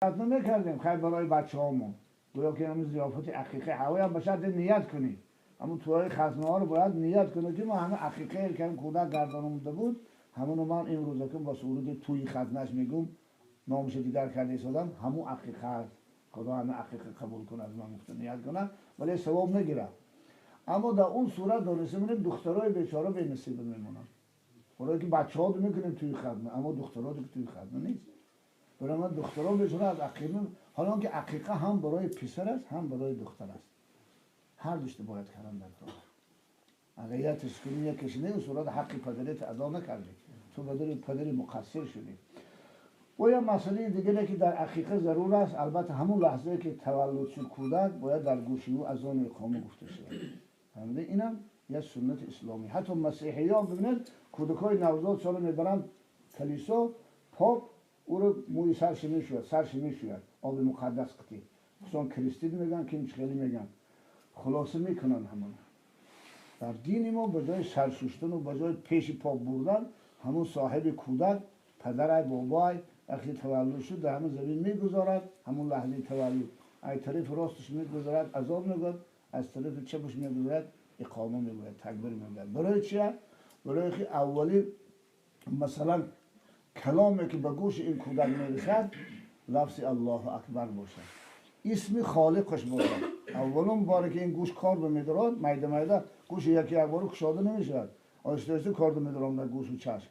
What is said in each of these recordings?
Намекардем, хайр, барои бачаҳомон гӯё ки ҳамин зиёфати ақиқа ҳавоям ба шарти ният кунӣ. Ҳамун тӯҳои хазнаҳоро бояд ният кунӣ, ки мо ҳама ақиқае ки ҳамин кӯдак гардонамуда буд, ҳамоно ман имрӯза ки ба сурати тӯи хазнаш мегӯм, номашо дигар карда истодам, ҳамун ақиқа аст. Худо ҳама ақиқа қабул кунад, ман гуфта ният кунам, вале савоб нагирад. Аммо дар он сурат дониста монем, духтарои бечора бенасиба мемонанд. Барое ки бачаҳо мекунем тӯи хазна, аммо духтаро ки тӯи хазна нест. Барои ман духтаро бечора аз ақиқа, ҳоло ки ақиқа ҳам барои писар аст, ҳам барои духтар аст, ҳар душта бояд кардан дар кор. Агар як кунӣ, якеш не, сурат ҳаққи падарит адо накардӣ, ту падари муқассир шудӣ. Ва як масъалаи дигаре, ки дар ақиқа зарур аст, албатта, ҳамун лаҳзае ки таваллуд шуд кӯдак, бояд дар гӯши ӯ азону иқома гуфта шавад. Фаҳмида? Инам як суннати исломӣ. Ҳатто масеҳиён, бибинед, кӯдакҳои навзод сола мебаранд калисо, поп ӯро мӯи сарши мешӯяд, сарши мешӯяд оби муқаддас қитӣ, хусусан крестить мегӯянд, ким хеле мегӯянд, хулоса мекунанд ҳамон. Дар дини мо ба ҷои саршуштану ба ҷои пеши поп бурдан, ҳамун соҳиби кӯдак, падарай, бобоай, вақте таваллуд шуд, дар ҳамун замин мегузорад. Ҳамун лаҳзаи таваллуд ай тарафи росташ мегузорад, азон мегӯяд, аз тарафи чапаш мегузорад, иқома мегӯяд, такбир мегӯяд. Барои чия? Барои ки аввалин, масалан, каломе ки ба гӯши ин кӯдак мерасад, лафзи Аллоҳу акбар бошад, исми холиқаш бошад. Аввалун боре ки ин гӯш кор медорад, майда майда гӯши яки якбора кушода намешавад, оҳиста оҳиста кор медорам дар гӯшу чашм.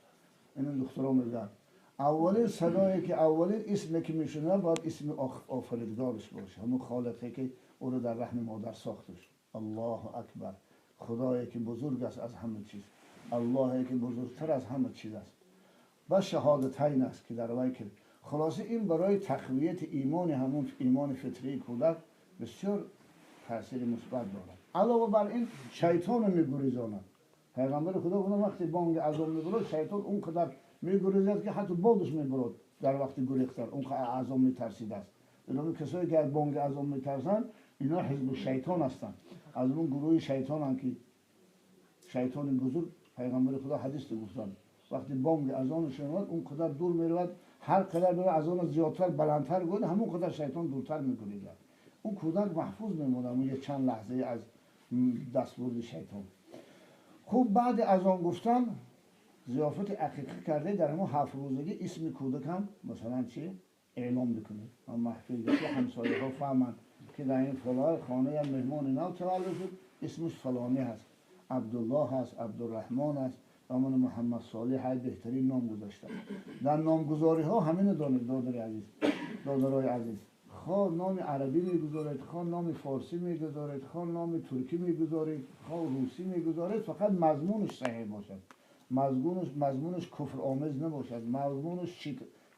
Ин духтаро мегӯяд, аввалин садое ки, аввалин исме ки мешунавад, бояд исми офаридгораш бошад, ҳамун холиқе ки ӯро дар раҳми модар сохташ. Аллоҳу акбар, худое ки бузург аст аз ҳама чиз, Аллоҳе ки бузургтар аз ҳама чиз аст. Ба шаҳодатайн аст ки дар вай ки хулоса, ин барои тақвияти имони, ҳамун имони фитрии кӯдак бисёр таъсири мусбат дорад. Алова бар ин, шайтонро мегурезонад. Пайғамбари Худо гуфтанд, вақте бонги азон мебурад, шайтон он қадар мегурезад, ки ҳатто бодаш мебурад дар вақти гурехтан, он қадар азон метарсидааст. Бинобар касое ки аз бонги азон метарсанд, ино ҳизбу шайтон ҳастанд, аз он гурӯҳи шайтонанд, ки шайтони бузург, пайғамбари Худо ҳадис гуфтанд, вақти бонги азону шунавад, он қадар дур меравад. Ҳар қадар меравад, азоно зиёдтар, баландтар гӯяд, ҳамон қадар шайтон дуртар мегурезад. Он кӯдак маҳфуз мемонад ҳамон як чанд лаҳзае аз дастбурди шайтон. Хуб, баъди азон гуфтан, зиёфати ақиқа карда, дар ҳамон 7 рӯзагӣ исми кӯдакам, масалан, чи эълом бикунед, маҳфил, ки ҳамсояҳо фаҳманд, ки дар ин фалон хона як меҳмони нав таваллуд шуд, исмаш фалонӣ ҳаст, Абдуллоҳ ҳаст, Абдурраҳмон аст, ҳамон Муҳаммад Солиҳ ҳай, беҳтарин ном гузошта. Дар номгузориҳо ҳамино донед, додари азиз, додарои азиз, хоҳ номи арабӣ мегузоред, хоҳ номи форсӣ мегузоред, хоҳ номи туркӣ мегузоред, хоҳ русӣ мегузоред, фақат мазмунаш саҳеҳ бошад, мазмунаш куфромез набошад, мазмунаш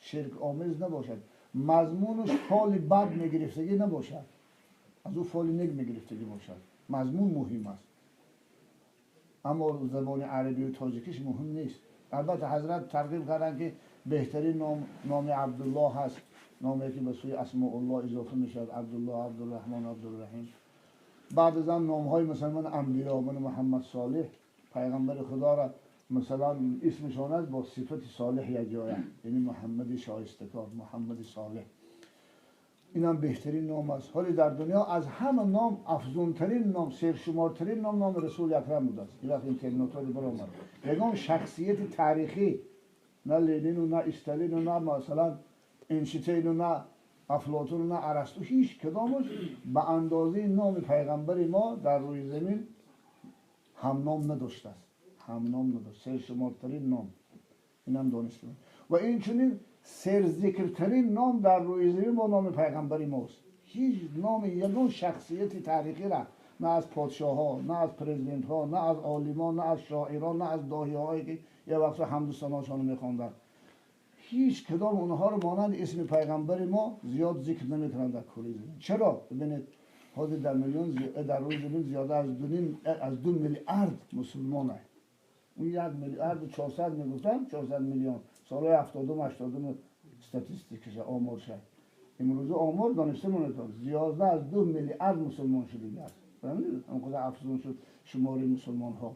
ширкомез набошад, мазмунаш фоли бад мегирифтагӣ набошад, аз ӯ фоли нек мегирифтагӣ бошад. Мазмун муҳим аст, аммо забони арабию тоҷикиш муҳим нест. Албатта, ҳазрат тарғиб карданд, ки беҳтарин ном номи Абдуллоҳ ҳаст, номе ки ба сӯи асмоуллоҳ изофа мешавад: Абдуллоҳ, Абдурраҳмон, Абдурраҳим. Баъд аз он номҳои мусалмон анбиё, ман Муҳаммад Солиҳ, пайғамбари Худоро, масалан, исмшон аст бо сифати солиҳ якҷоя, яъне Муҳаммади шоистакор, Муҳаммади Солиҳ. Инам беҳтарин ном аст. Ҳоле дар дунё аз ҳама ном афзунтарин ном, сершумортарин ном номи Расули Акрам будааст. Ин вақт интернетҳо баромад, ягон шахсияти таърихӣ, на Ленину, на Сталину, на, масалан, Эйнштейну, на Афлотуну, на Арасту, ҳеҷ кадомаш ба андозаи номи пайғамбари мо дар рӯи замин ҳамном надоштааст, ҳамном надошт. Сершумортарин ном, инам донистем. Ва инчунин серзикртарин ном дар рӯи замин бо номи пайғамбари мост. Ҳеҷ номи ягон шахсияти таърихира, на аз подшоҳҳо, на аз президентҳо, на аз олимон, на аз шоирон, на аз доҳиҳое, ки як вақт ҳамду саношонро мехонданд, ҳеҷ кадом онҳоро монанди исми пайғамбари мо зиёд зикр намекунанд дар кураи замин. Чаро? Бибинед, ҳозир дар миллион, дар рӯи замин зиёда аз дуним, аз 2 миллиард мусулмон аст. Он 1 миллиарду 400 мегуфтанд, 400 миллион солҳои 70-ум, 80-ум статистикаша, оморша. Имрӯза омор, дониста монедон, зиёда аз 2 миллиард мусулмон шудагӣ аст. Фаҳмидед, он қадар афзун шуд шумори мусулмонҳо.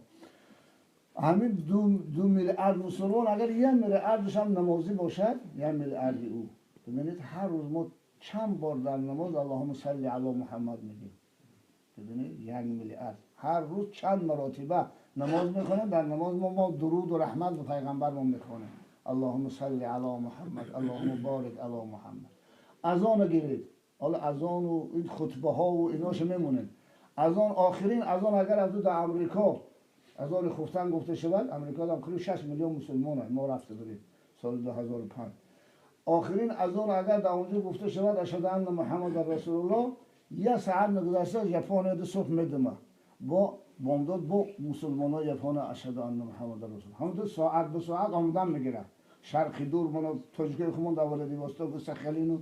Ҳамин 2 миллиард мусулмон, агар 1 миллиардашам намозӣ бошад, 1 миллиарди ӯ, бибинед, ҳар рӯз мо چند بار در نماز اللهم صل علی محمد میگیم؟ ببینید 1 میلیارد. هر روز چند مراتبه نماز میخونیم. در نماز ما درود و رحمت به پیغمبر ما میخونیم، اللهم صل علی محمد، اللهم بارک علی محمد. اذان گیرید، حالا اذان و این خطبه ها و ایناشو میمونه. اذان، آخرین اذان اگر از در امریکا اذان خفتن گفته شود، امریکا هم قریب 6 میلیون مسلمان ما رفته بودیم سال 2005، آخرین اذان اگر در اونجا گفته شود اشهد ان محمد رسول الله، یه ساعت نگذشته ژاپن دو صبح میدمه با بامداد با مسلمان ها ژاپن اشهد ان محمد رسول، همون ساعت به ساعت آمدن میگیره. شرقی دور من تاجیکای خودمون در ولادیوستوک و سخلین و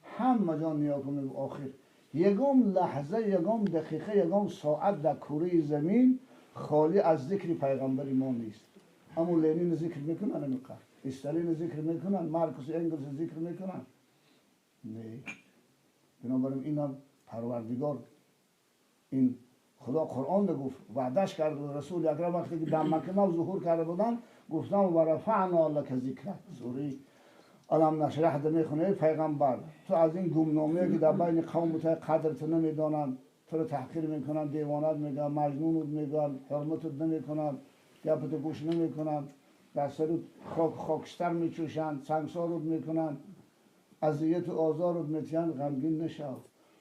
همه جا نیا کنیم. آخر یگام لحظه، یگام دقیقه، یگام ساعت در کره زمین خالی از ذکر پیغمبر ما نیست. اما لنین ذکر میکنن نمیقدر، استالین ذکر میکنن، مارکس انگلس ذکر میکنن؟ نه. بنابراین اینم پروردگار، این خدا قرآن گفت، وعدش کرد رسول اکرم وقتی که در مکه ظهور کرده بودن، گفتم و رفعنا لک ذکرک. سوره الم نشرح ده میخونه، پیغمبر تو از این گمنامی که در بین قوم تو قدرت نمیدانند، تو رو تحقیر میکنن، دیوانت میگن، مجنونت میگن، حرمتت نمیکنن، گپت گوش نمیکنن، در سرت خاک خاکستر میچوشن، سنگسارت میکنن، اذیت و آزارت میتین، غمگین نشو.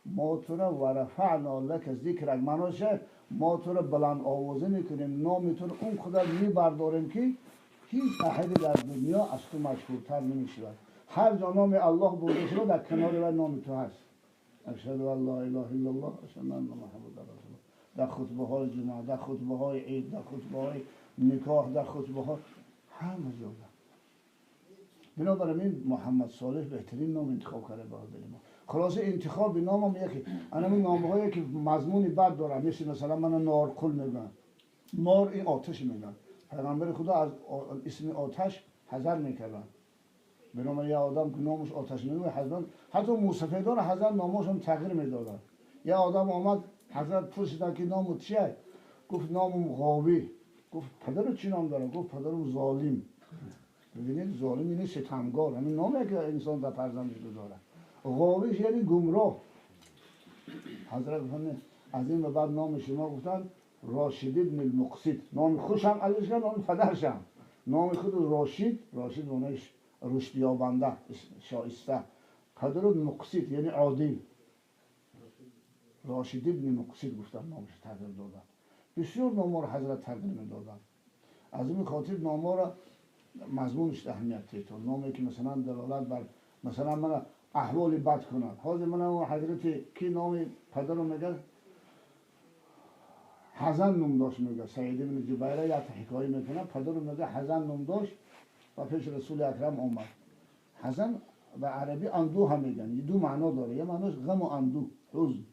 ما تو رو و رفعنا لک ذکرک معناشه ما تو رو بلند آوازه میکنیم، نام تو رو اون قدر میبرداریم که هیچ احدی در دنیا از تو مشهورتر نمیشود. هر جا نام الله برده شده، در کنار و نام تو هست. اشهد ان لا اله الا الله، اشهد ان محمد رسول الله. در خطبه های جمعه، در خطبه های عید، در خطبه های نکاح، در خطبه ها، همه جا. بنابراین محمد صالح بهترین نام انتخاب کرده برادر ما. خلاصه انتخاب نام هم یکی انا نام هایی که مضمون بد داره، مثلا من نارکل میگن. نار این آتش میگن. پیغمبر خدا از اسم آتش حذر میکردن. بنابراین یه آدم که نامش آتش میگه، حضرت حتی موسفیدان حضرت نامشون تغییر میدادن. یه آدم آمد، حضرت پرسیدن که نامت چیه؟ گفت نامم غاوی. گفت پدرت چی نام داره؟ گفت پدرم ظالم. ببینید، ظالم یعنی ستمگار، همین نامی که انسان در فرزندش داره. غاویش یعنی گمراه. حضرت گفتن از این به بعد نام شما، گفتن راشد ابن المقسط. نام خوشم ازش، نام پدرشم، نام خود راشد، راشد معنیش رشد یابنده، شایسته، پدر مقسط یعنی عادل. راشد ابن مقسط گفتن، نامش تغییر دادن. بسیار نام رو حضرت تغییر میدادن. از این خاطر نام را مضمونش اهمیت تو نامی که مثلا دلالت بر مثلا من احوال بد کنن. حاضر من حضرت کی نام پدر رو میگه حزن نوم داشت. میگه سعید بن جبیر یا حکایه میکنه، پدر رو میگه حزن نوم داشت و پیش رسول اکرم آمد. حزن به عربی اندوه هم میگن. دو معنا داره، یه معناش غم و اندوه، حزن،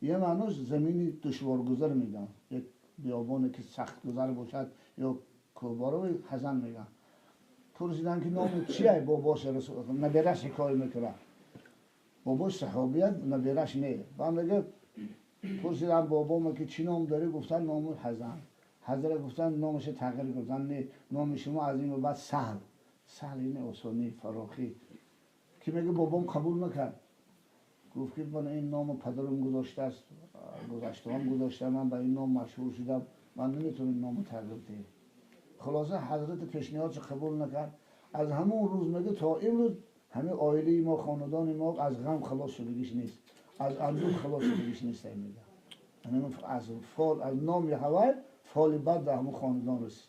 یه معناش زمینی دشوارگذر میگن. یک بیابانی که سخت گذر باشد یا کوهبارو حزن میگن. پرسیدن که نام چیه باباش رسول، نبیرش حکایه میکنه، باباش صحابیت، نبیرش نه. و میگه پرسیدن بابام که چی نام داره؟ گفتن نام حزن. حضرت گفتن نامش تغییر، گفتن نه، نام شما از این بعد سهل. سهل یعنی آسانی، فراخی. که میگه بابام قبول نکرد، گفت که من این نام پدرم گذاشته است، گذاشته هم گذاشته، من به این نام مشهور شدم، من نمیتونم این نام تغییر دهم. خلاصه حضرت پیشنهادش قبول نکرد. از همون روز میگه تا امروز همه عائله ما، خاندان ما از غم خلاص شدگیش نیست، از اندوه خلاص شدگیش نیست. میگه یعنی از فال، از نام هوای فال بد در همون خاندان رسید.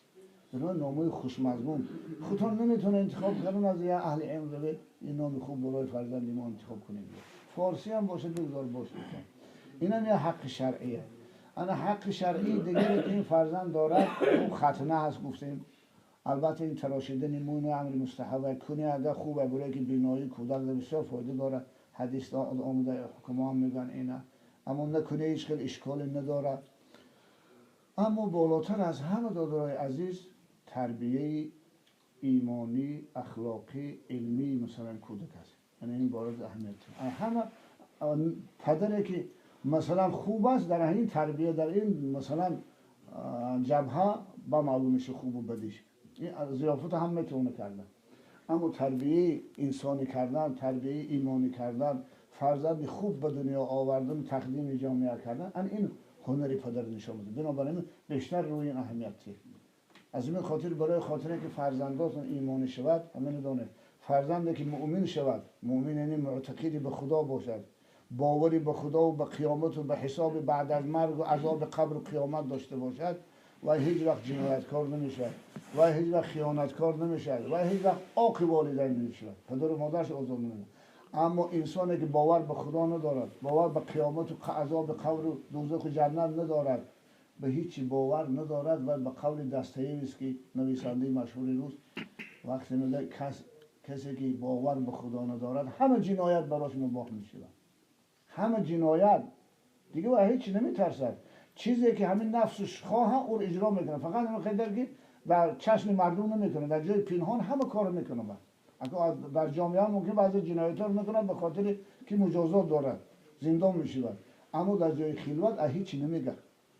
بنابراین نامای خوشمضمون خودتون نمیتونه انتخاب کنن، از یه اهل علم رو این نام خوب برای فرزند ما انتخاب کنیم. فارسی هم باشه بگذار باشه. این هم یه حق شرعیه. انا حق شرعی دیگه که این فرزند دارد اون ختنه هست گفتیم. البته این تراشیدن موی امر مستحبه کنی اگر خوبه، برای که بینایی کودک بسیار فایده داره، حدیث آمده، حکما هم میگن اینه. اما نکنه هیچ خیلی اشکالی نداره. اما بالاتر از همه دادرای عزیز، تربیه ایمانی، اخلاقی، علمی مثلا کودک است. یعنی این بارد اهمیت همه پدره که مثلا خوب است در این تربیه، در این مثلا جبهه با معلوم میشه خوب و بدیش. این ضیافت هم میتونه کردن، اما تربیه انسانی کردن، تربیه ایمانی کردن، فرزند خوب به دنیا آوردن، تقدیم جامعه کردن، این هنر پدر نشان میده. بنابراین بیشتر روی این اهمیتی. از این خاطر برای خاطر که فرزنداتون ایمانی شود، همین دانه فرزندی که مؤمن شود، مؤمن یعنی معتقدی به خدا باشد، باوری به خدا و به قیامت و به حساب بعد از مرگ و عذاب قبر و قیامت داشته باشد و هیچ وقت جنایتکار نمیشود و هیچ وقت خیانتکار نمیشود و هیچ وقت عاق والدین نمیشود، پدر و مادرش آزاد نمیشود. اما انسانی که باور به خدا ندارد، باور به قیامت و عذاب قبر و دوزخ و جنت ندارد، به هیچی باور ندارد و به قول داستایوفسکی نویسنده مشهور روس وقتی میگه کسی که باور به خدا ندارد همه جنایت براش مباح میشود، همه جنایت دیگه و هیچی نمیترسد، چیزی که همین نفسش خواه او رو اجرا میکنه، فقط همین قدر که در چشم مردم نمیکنه، در جای پنهان همه کار میکنه. اگر در جامعه ممکن بعضی جنایت ها رو میکنه به خاطر که مجازات دارد زندان میشود، اما در جای خلوت از هیچی نمیگه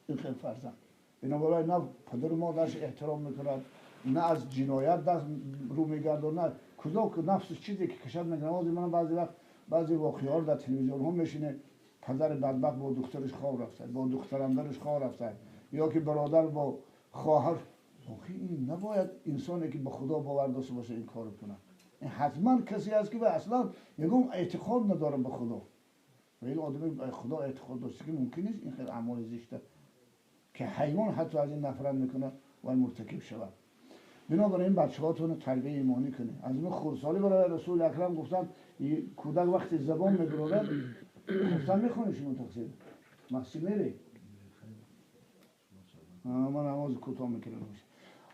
این خیلی فرزند. بنابراین نه پدر و مادرش احترام میکند، نه از جنایت دست رو میگردونه، نه کجا که نفسش چیزی که کشد میکنه. من بعضی وقت بعضی واقعه ها رو در تلویزیون ها میشینه، پدر بدبخت با دخترش خواب رفته، با دخترندرش خواب رفته، یا که برادر با خواهر. آخه این نباید انسانی که به خدا باور داشته باشه این کارو کنه. این حتما کسی است که اصلا یکم اعتقاد نداره به خدا. و این آدمی به خدا اعتقاد داشته که ممکن نیست این خیلی اعمال زشته که حیوان حتی از این نفرت میکنه و مرتکب شود. بنابراین بچه‌هاتون رو تربیت ایمانی کنید. از این خردسالی برای رسول اکرم گفتن کودک وقتی زبان میبرد، گفتن میخونی شما تقصیر مسجد میری، من نماز کوتاه میکنم.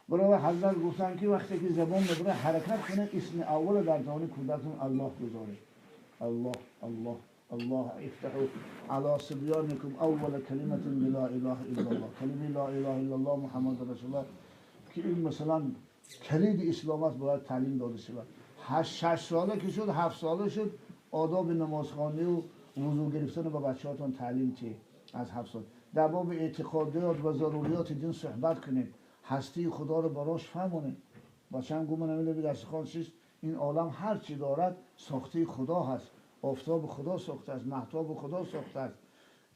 برای حضرت گفتن که وقتی که زبان میبره حرکت کنه، اسم اول در دهان کودکتون الله گذاره. الله الله الله. افتحوا على صبيانكم اول کلمة لا اله الا الله، کلمه لا اله الا الله محمد رسول الله که این مثلا کلید اسلام است، باید تعلیم داده شود. 6 ساله که شد، 7 ساله شد، آداب نمازخوانی و وضو گرفتن به بچه‌هاتون تعلیم چه از 7 سال. در باب اعتقادات و ضروریات دین صحبت کنید، هستی خدا رو براش فهمونید. بچه هم گومن نمیده به دست خان چیست، این عالم هر چی دارد ساخته خدا هست، آفتاب خدا ساخته است، مهتاب خدا ساخته است.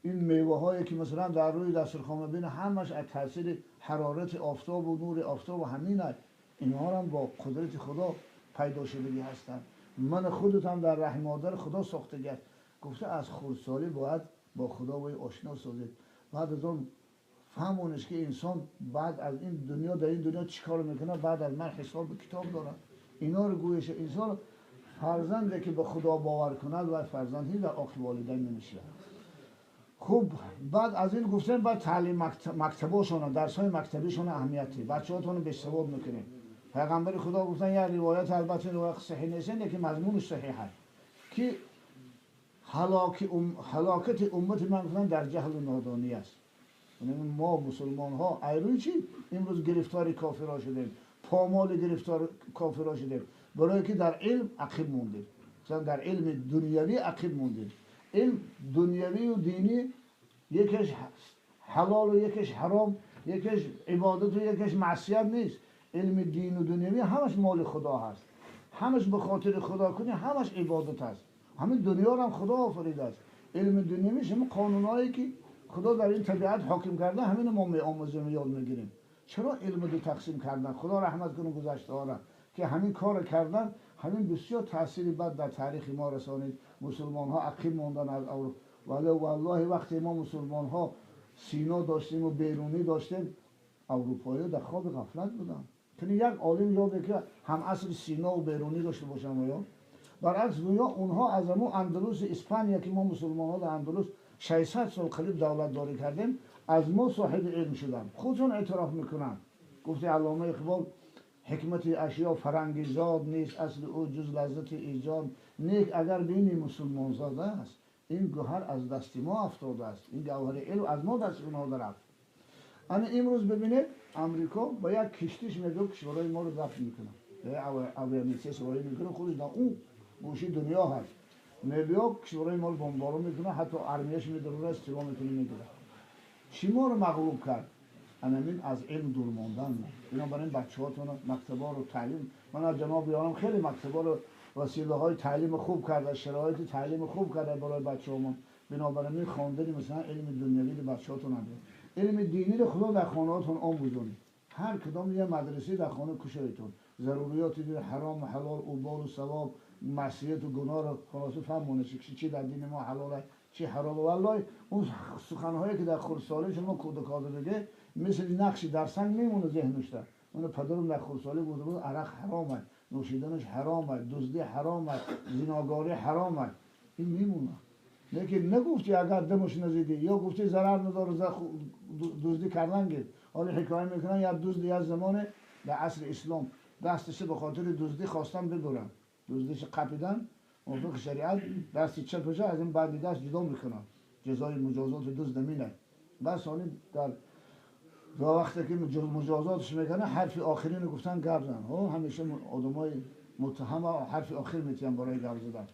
این میوه هایی که مثلا در روی دسترخوان می‌بینه همش از تاثیر حرارت آفتاب و نور آفتاب و همین است. اینها هم با قدرت خدا پیدا شدگی هستند. من خودت هم در رحم مادر خدا ساختگی است. گفته از خردسالی باید با خدا باید آشنا سازید. بعد از اون فهمونش که انسان بعد از این دنیا در این دنیا چیکار میکنه، بعد از من حساب کتاب داره. اینا رو گویش انسان فرزنده که به خدا باور کند و فرزند هیچ وقت عاق والدین نمیشه. خب بعد از این گفتن بعد تعلیم مکتباشون، درس‌های مکتبیشون اهمیتی، بچه‌هاتون رو بسواد میکنید. پیغمبر خدا گفتن یه روایت، البته روایت صحیح نیست که مضمونش صحیح است، که هلاکت امت من گفتن در جهل و نادانی است. یعنی ما مسلمان ها ایروی چی امروز گرفتار کافرها شدیم، پامال گرفتار کافرها شدیم، برای که در علم عقب موندیم. مثلا در علم دنیوی عقب موندیم. علم دنیوی و دینی یکیش حلال و یکیش حرام، یکیش عبادت و یکیش معصیت نیست. علم دین و دنیوی همش مال خدا هست، همش به خاطر خدا کنی، همش عبادت هست. همین دنیا رو هم خدا آفریده است. علم دنیوی همین قانونایی که خدا در این طبیعت حاکم کرده، همین ما میآموزیم و یاد میگیریم. چرا علم دو تقسیم کردن؟ خدا رحمت کنه گذشته ها را که همین کار کردن، همین بسیار تاثیر بد در تاریخ ما رسانید. مسلمان ها عقیم موندن از اروپا. ولی والله وقتی ما مسلمان ها سینا داشتیم و بیرونی داشتیم، اروپایی در خواب غفلت بودن. یعنی یک عالم یاده که هم عصر سینا و بیرونی داشته باشن و یا برعکس گویا اونها از همون اندلس اسپانیا که ما مسلمان ها در اندلس 600 سال قریب دولت داری کردیم، از ما صاحب علم شدن، خودشون اعتراف میکنن. گفته علامه اقبال حکمت اشیا فرنگی زاد نیست، اصل او جز لذت ایجاد نیک. اگر بینی مسلمان زاده است، این گوهر از دست ما افتاده است، این گوهر علم از ما دست اونها رفت. اما امروز ببینید امریکا با یک کشتیش میگه کشورهای ما رو ضبط میکنه، اویامیسیس وارد میکنه، خودش در اون گوشه دنیا هست، میبیا کشورهای ما رو بمباران میکنه، حتی ارمیش میداره استیلا میکنه میگیره. چی ما رو مغلوب کرد؟ همین از علم دور ماندن. اینا برای بچه‌هاتون مکتبا رو تعلیم، من از جناب یارم خیلی مکتبا رو وسیله های تعلیم خوب کرده، شرایط تعلیم خوب کرده برای بچه‌هامون. بنابراین خواندن مثلا علم دنیوی رو بچه‌هاتون هم علم دینی رو خدا در خانه‌هاتون آموزونید. هر کدام یه مدرسه در خانه کشایتون، ضروریات دین، حرام و حلال، اوبال و ثواب، معصیت و گناه رو خلاصه فهمونه که چی در دین ما حلاله چی حرام. والله اون سخنهایی که در خردسالی شما کودکا بگه مثل نقشی در سنگ میمونه ذهنش. در اون پدرم در خردسالی گفته بود عرق حرامه، نوشیدنش حرامه، دزدی حرامه، زناگاری حرامه، این میمونه. لیکن نگفتی اگر دمش نزدی یا گفتی ضرر نداره دزدی کردن گیر. حالا حکایه میکنن یا دزدی از زمان در عصر اسلام دستش به خاطر دزدی خواستن ببرن، دزدیش قپیدن، موافق شریعت دست چپش از این بعدی دست جدا میکنن، جزای مجازات دزد نمینه. بس حالی در وقتی که مجازاتش میکنه حرف آخرین گفتن گپ زن. همیشه آدمای متهم حرف آخر میتونن برای گپ زدن.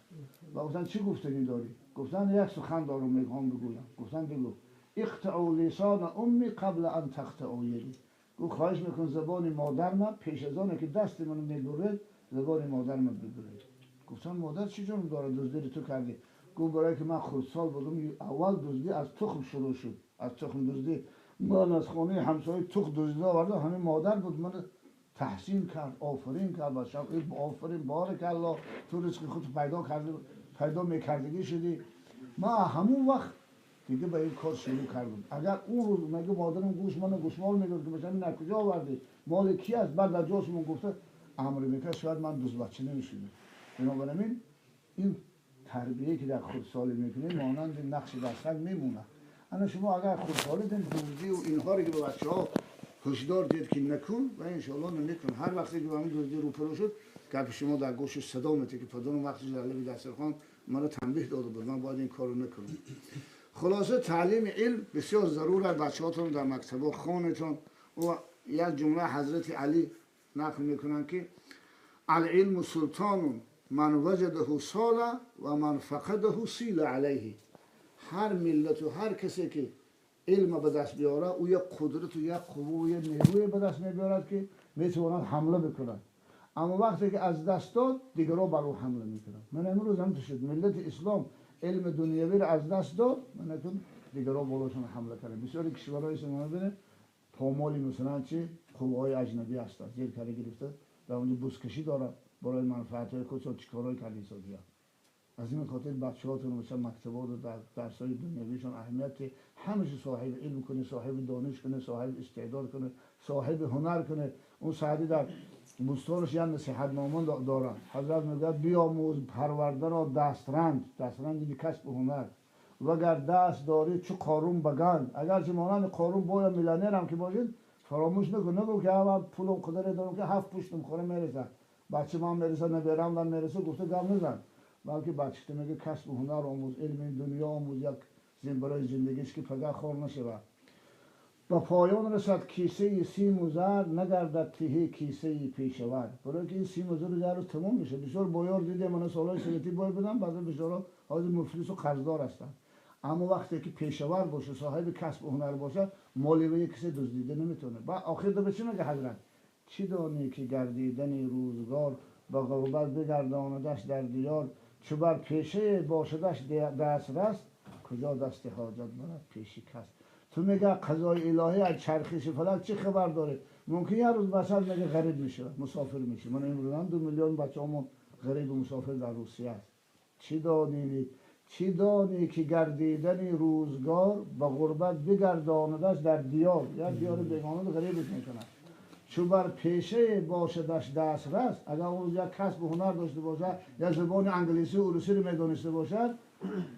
و گفتن چی گفتنی داری؟ گفتن یک سخن دارم میخوام بگویم. گفتن بگو. اقطعوا لسان امی قبل ان تقطعوا یدی. گفت خواهش میکن زبان مادر من پیش از آنه که دست منو میبرد زبان مادر من ببرید. گفتن مادر چی جرم داره دزدی تو کردی؟ گفت برای که من خردسال بودم اول دزدی از تخم شروع شد، از تخم دزدی. من از خانه همسایه تخم دزدی آوردم، همین مادر بود من تحسین کرد، آفرین کرد، بچه‌م آفرین بارک الله، تو رزق خود پیدا کردی، پیدا میکردگی شدی. من همون وقت دیگه به این کار شروع کردم. اگر اون روز مگه مادرم گوش منو گوشمال میداد که بچه‌م این کجا آوردی، مال کی است، بعد در جاسمون گفته امر میکرد، شاید من دوز بچه نمیشدم. بنابراین این تربیه که در خردسالی میکنید مانند نقش در سنگ میمونه. اما شما اگر خردسالی دزدی و اینها رو که به بچه‌ها هشدار دید که نکن و انشالله نمیکن. هر وقتی که به همین دزدی روبرو شد گپ شما در گوشش صدا میده که پدرم وقتی در لب دسترخوان منو تنبیه داده بود، من باید این کارو نکنم. خلاصه تعلیم علم بسیار ضرور است. بچه‌هاتون در مکتب خانتون. و یک جمله حضرت علی نقل میکنن که العلم سلطان من وجده سال و من فقده سیل علیه. هر ملت و هر کسی که علم به دست بیاره او یک قدرت و یک قوه و یک نیروی به دست می‌برد که میتواند حمله بکند. اما وقتی که از دست داد دیگران بر او حمله میکنند. من امروز هم شد ملت اسلام علم دنیوی را از دست داد، من نکن دیگران بالاشون حمله کردن. بسیاری کشورهای اسلامی ببینید پامالی مثلا چی قوه‌های اجنبی هستند زیر کره گرفته در اونجا بوسکشی دارن برای منفعت‌های خودشون چیکارهای کلیسا. از این خاطر بچه‌هاتون مثلا مکتبات و درس‌های دنیویشون اهمیت همیشه صاحب علم کنه، صاحب دانش کنه، صاحب استعداد کنه، صاحب هنر کنه. اون سعدی در بوستانش یه نصیحت نامه داره. حضرت میگه بیاموز پرورده را دسترنج، دسترنج یعنی کسب هنر، وگر دست داری چو قارون بگند. اگرچه مانند قارون باید میلیونر هم که باشید فراموش نکن، نگو که اول پولم قدر دارم که هفت پشتم خوره میرسه، بچه من میرسه، نبرم من میرسه، گفته گم نزن. بلکه بچه میگه کسب هنر آموز، علم دنیا آموز، یک برای زندگیش که پگه خور نشود. با پایان رسد کیسه سیم و زر، نگردد تهی کیسه پیشور. برای که این سیم و زر در روز تمام میشه. بسیار بایار دیده من سالهای سنتی باید بدم، بعضی بسیار حاضر مفلس و قرضدار هستند. اما وقتی که پیشور باشه، صاحب کسب و هنر باشه، مالی به یک کسی دزدیده نمیتونه. بعد آخر به چی میگه حضرت؟ چی دانی که گردیدن روزگار با غربت بگرداندش در دیار، چو بر پیشه باشدش دست رست، کجا دست حاجت برد پیشی کس. تو میگه قضای الهی از چرخش فلک چه خبر داره؟ ممکن یه روز بچه میگه غریب میشه، مسافر میشه. من امروز هم 2 میلیون بچه‌مون غریب و مسافر در روسیه است. چی دانی که گردیدن روزگار با غربت بگرداندش در دیار، یا دیار بیگانه غریبش میکنه. چو بر پیشه باشدش دست رست، اگر اون روز یک کسب و هنر داشته باشد، یا زبان انگلیسی و روسی رو میدانسته باشد،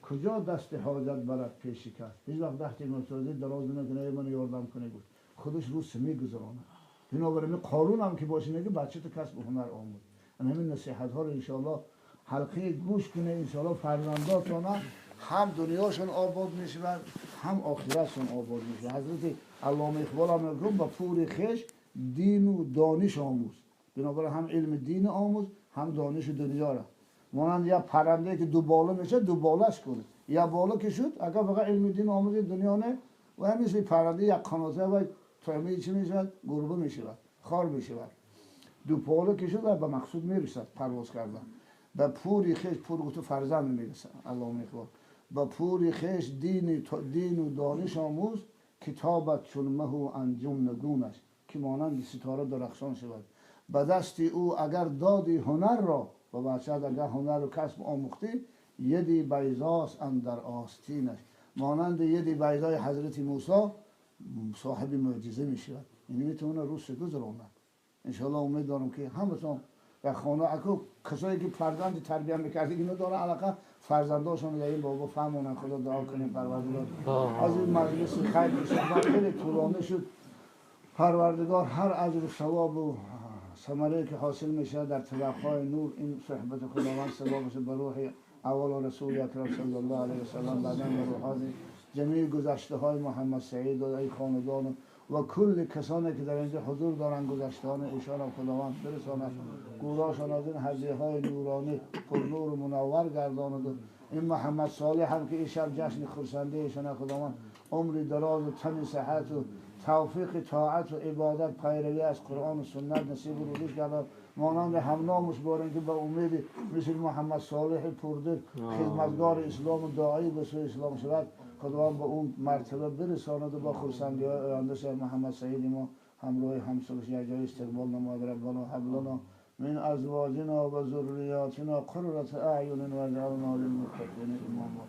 کجا دست حاجت برد پیشی کرد؟ هیچ وقت دست محتاجی دراز نمیکنه من یاردم کنه، گفت خودش روس میگذرانه. بنابراین قارون هم که باشه میگه بچه تو کسب و هنر آموز. همین نصیحت ها رو انشاءالله حلقه گوش کنه، انشاءالله فرزنداتون هم دنیاشون آباد میشه هم آخرتشون آباد میشه. حضرت علامه اقبال هم میگه با پور خش دین و دانش آموز. بنابراین هم علم دین آموز، هم دانش دنیا را. مانند یا پرنده که دو بالا میشه دو بالش کنه، یا بالا که شد اگر فقط علم دین آموز دنیا نه، و همین پرنده یک قناته و طعمه چی میشود؟ گربه میشود، خار میشود. دو بالا که شد و به مقصود میرسد پرواز کردن. Ба пури хеш, пур гуфту фарзанд мегӯяд Аллома Иқбол, ба пури хеш дину дониш омӯз, китобат чун маҳу анҷум нагунаш, ки монанди ситора дурахшон шавад. Ба дасти ӯ агар доди ҳунарро, ба бачаат агар ҳунару касб омӯхтӣ, яди байзост андар остинаш, монанди яди байзои ҳазрати Мусо соҳиби мӯъҷиза мешавад. Ин метавонад рӯз гузаронад. Иншоаллоҳ умед дорам ки ҳаматон дар хона аку касое ки фарзанди тарбия мекардагӣ надоранд, алақа фарзандошон дар ин бобо фаҳмонанд. Худо дуо кунем, Парвардигор аз ин маҷлиси хайр суҳбат хеле тӯлонӣ шуд. Парвардигор ҳар аҷру савобу самарае ки ҳосил мешавад дар табақҳои нур ин суҳбати Худованд савобаш ба рӯҳи аввало Расули акрам саллаллоҳу алайҳи васаллам, баъдан ба рӯҳони ҷамеи гузаштаҳои Муҳаммад Саид ва ин хонадону ва кулли касоне ки дар инҷо ҳузур доранд, гузаштаҳони эшонам Худованд бирасонад, гӯрашон аз ин ҳадияҳои нуронӣ пурнуру мунаввар гардонад. Ин Муҳаммад Солеҳ ҳам ки ин шаб ҷашни хурсандии эшона, Худованд умри дарозу тани сиҳату тавфиқи тоату ибодат, пайравӣ аз Қуръону суннат насибу рӯзиш гардад. Монанди ҳамномуш борем ки ба умеди мисли Муҳаммад Солеҳи пурдил хизматгори ислому доӣ ба сӯи ислом шавад, Худованд ба он мартаба бирасонаду бо хурсандиҳои оянда шавад. Муҳаммад Саиди мо ҳамроҳи ҳамсараш як ҷои истиқбол намояд. Раббано ҳаб лано мин азвоҷино ва зурриётино қуррата аъюнин ваҷъално лилмуттақина имома.